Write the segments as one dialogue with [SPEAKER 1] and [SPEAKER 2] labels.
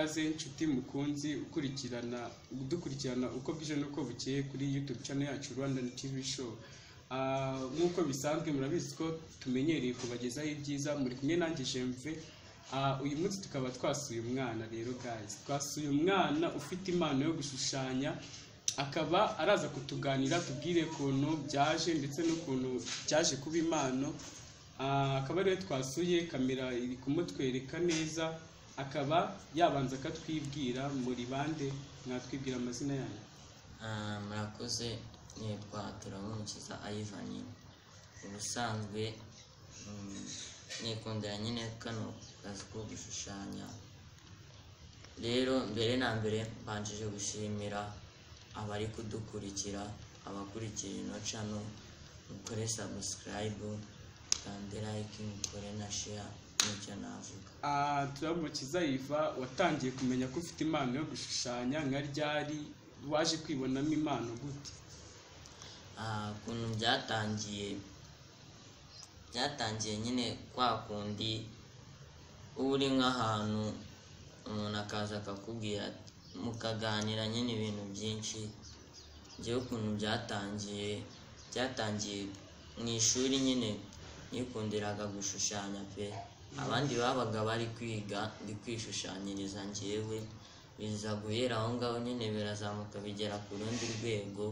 [SPEAKER 1] Ikaze nshuti mukunzi ukurikirana udukurikirana uko bwije n'uko bukeye kuri YouTube channel yacu Rwandan TV Show. Nk'uko bisanzwe murabizi ko tumenyereye kubagezaho ibyiza, muri kumwe nanjye Jemve. Uyu munsi tukaba twasuye umwana rero guys, twasuye umwana ufite impano yo gushushanya, akaba araza kutuganira tubwire ukuntu byaje ndetse n'ukuntu byaje kuba impano. Akaba rero twasuye, kamera iri kumutwereka neza, akaba yabanza akatwibwira. Muri bande mwatwibwira amazina yanyu?
[SPEAKER 2] Murakoze, nitwa Turabumukiza Ivan. Ubusanzwe nikundira nyine kano kazi ko gushushanya. Rero mbere na mbere mbanjije gushimira abari kudukurikira, abakurikira ino channel, mukore subscribe kandi like, mukore na share, nicyo navuga.
[SPEAKER 1] Turabumukiza Iva, watangiye kumenya ko ufite impano yo gushushanya nka ryari? Waje kwibonamo impano gute?
[SPEAKER 2] Ukuntu byatangiye nyine kwa kundi uba uri nk'ahantu umuntu akaza akakubwira, mukaganira nyine ibintu byinshi. Njyewe ukuntu byatangiye mu ishuri nyine nikundiraga gushushanya pe. Abandi babaga bari kwiga ndi kwishushanyiriza njyewe, biza guhera aho ngaho nyine birazamuka bigera ku rundi rwego.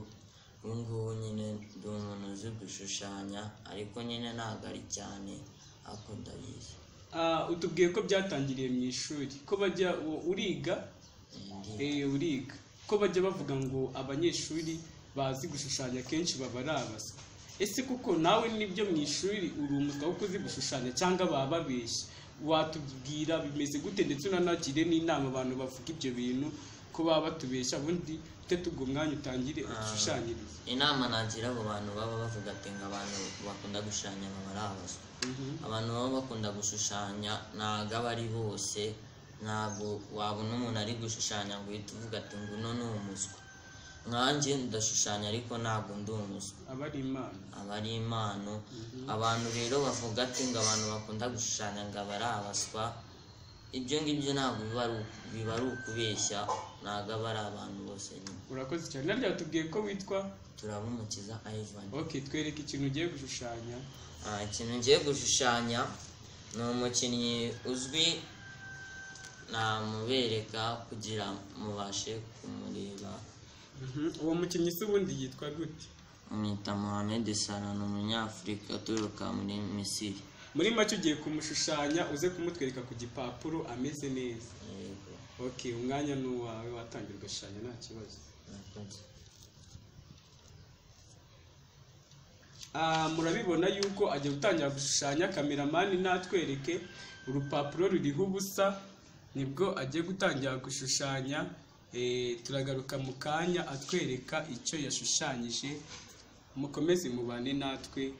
[SPEAKER 2] Ubu ngubu nyine ndi umuntu uzi gushushanya, ariko nyine ntabwo ari cyane, ariko ndabizi.
[SPEAKER 1] Utubwiye ko byatangiriye mu ishuri, ko bajya uriga? Uriga. Ko bajya bavuga ngo abanyeshuri bazi gushushanya kenshi baba ari abaswa. Ese kuko nawe nibyo mu ishuri uri umuswa kuko uzi gushushanya, cyangwa baba babeshya? Watubwira bimeze gute, ndetse unanagire n'inama abantu bavuga ibyo bintu ko baba batubeshya, ubundi ute tubwo umwanya utangire udushushanyirize.
[SPEAKER 2] Inama nagira abo bantu baba bavuga ati ngo abantu bakunda gushushanya baba ari abaswa. Abantu baba bakunda gushushanya ntabwo aba ari bose, ntabwo wabona umuntu ari gushushanya ngo uhite uvuga ati ngo uno ni umuswa. Nkanjye ndashushanya ariko ntabwo ndi umuswa.
[SPEAKER 1] Aba ari impano.
[SPEAKER 2] Aba ari impano. Abantu rero bavuga ati ngo abantu bakunda gushushanya ngo aba ari abaswa, ibyo ngibyo ntabwo biba ari ukubeshya, ntabwo aba ari abantu bose nyine.
[SPEAKER 1] Urakoze cyane. Naryo watubwiye ko witwa?
[SPEAKER 2] Turabumukiza Ivan.
[SPEAKER 1] Okay, twereke ikintu ugiye gushushanya.
[SPEAKER 2] Ikintu ngiye gushushanya ni umukinnyi uzwi, namubereka kugira mubashe kumureba.
[SPEAKER 1] Uwo mukinnyi se ubundi yitwa gute?
[SPEAKER 2] Amwita Mohamed Salah, ni umunyafurika uturuka muri Misiri.
[SPEAKER 1] Muri make ugiye kumushushanya uze kumutwereka ku gipapuro ameze neza.
[SPEAKER 2] Yego.
[SPEAKER 1] Okay, umwanya ni uwawe, watangira ugashushanya nta kibazo. Murabibona yuko agiye gutangira gushushanya, kameramani natwereke urupapuro ruriho ubusa, nibwo agiye gutangira gushushanya. Turagaruka mu kanya atwereka icyo yashushanyije, mukomeze mubane natwe.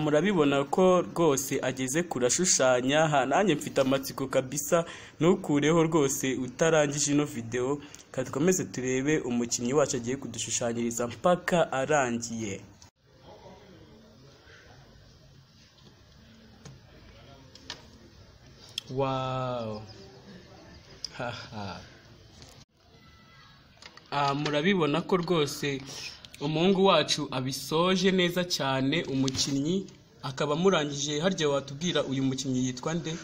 [SPEAKER 1] Murabibona ko rwose ageze kurashushanya, nanjye mfite amatsiko kabisa, ntukureho rwose utarangije ino video, dukomeze turebe umukinnyi wacu agiye kudushushanyiriza mpaka arangiye. Wow. Haha. Murabibona ko rwose umuhungu wacu abisoje neza cyane, umukinnyi akaba amurangije. Harya watubwira uyu mukinnyi yitwa nde?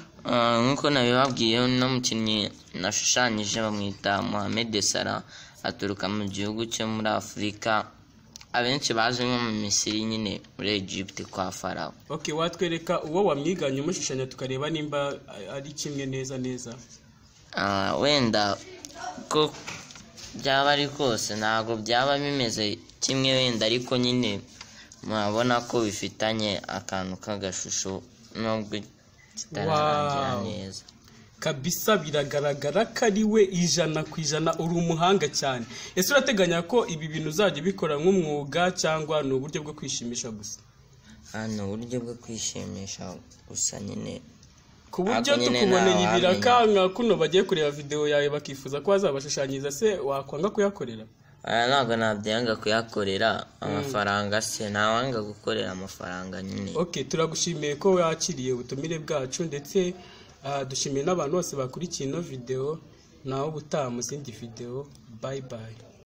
[SPEAKER 2] Nkuko nabibabwiye, uno mukinnyi nashushanyije bamwita Mohamed Salah, aturuka mu gihugu cyo muri Afurika, abenshi bazi nko mu Misiri nyine, muri Egypt kwa Farawo.
[SPEAKER 1] Okay, watwereka uwo wamwiganye umushushanya tukareba nimba ari kimwe neza neza.
[SPEAKER 2] Wenda ko byaba ari kose ntabwo byaba bimeze kimwe wenda, ariko nyine murabona ko bifitanye akantu k'agashusho nubwo kitararangira neza.
[SPEAKER 1] Kabisa biragaragara ko ari we 100%. Uri umuhanga cyane. Ese urateganya ko ibi bintu uzajya ubikora nk'umwuga cyangwa ni uburyo bwo kwishimisha gusa?
[SPEAKER 2] Ni uburyo bwo kwishimisha gusa nyine,
[SPEAKER 1] ku buryo tukuboneye ibiraka nka kuno bagiye kureba video yawe bakifuza ko bazabashushanyiriza, se wakwanga kuyakorera?
[SPEAKER 2] Aya ntabwo nabyanga kuyakorera amafaranga, se ntawanga gukorera amafaranga nyine.
[SPEAKER 1] Okay, turagushimiye ko wakiriye ubutumire bwacu, ndetse dushimiye n'abantu bose bakurikiye ino video. Nawe ubutaha mu zindi video. Bye bye.